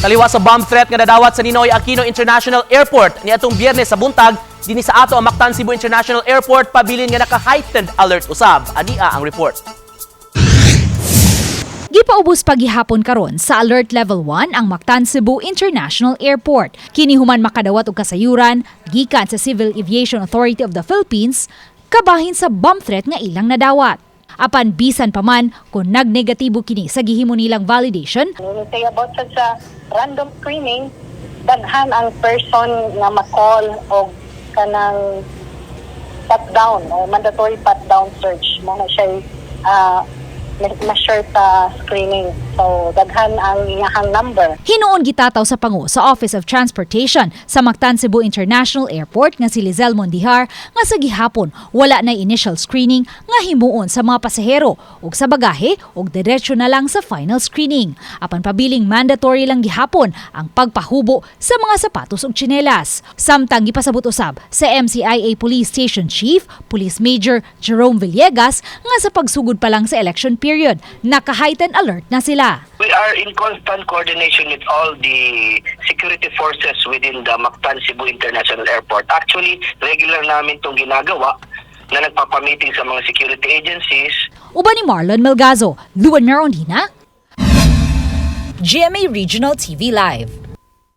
Taliwa sa bomb threat nga nadawat sa Ninoy Aquino International Airport niadtong Biyernes sa buntag, dinhi sa ato ang Mactan Cebu International Airport pabilin nga naka-heightened alert usab. Ania ang report. Gipaubos pagihapon karon sa Alert Level 1 ang Mactan Cebu International Airport. Kini human makadawat og kasayuran gikan sa Civil Aviation Authority of the Philippines kabahin sa bomb threat nga ilang nadawat. Apan bisan pa man kung nagnegatibo kini sa gihimo nilang validation, When we say about sa random screening, daghan ang person nga ma-call og kanang pat down o mandatory pat down search. Mao na siya measure sa screening. So daghan ang iyahang number. Hinuon gitataw sa pangu sa Office of Transportation sa Mactan Cebu International Airport nga si Lizelle Mondihar nga sa gihapon wala na initial screening nga himuon sa mga pasahero ug sa bagahe ug diretso na lang sa final screening. Apan pabiling mandatory lang gihapon ang pagpahubo sa mga sapatos ug tsinelas. Samtang gipasabot usab sa MCIA Police Station Chief, Police Major Jerome Villegas, nga sa pagsugod pa lang sa election period, naka-heightened alert na sila. We are in constant coordination with all the security forces within the Mactan Cebu International Airport. Actually, regular namin itong ginagawa na nagpapamiting sa mga security agencies. Uban ni Marlon Melgazo, Luan Merondina, GMA Regional TV Live.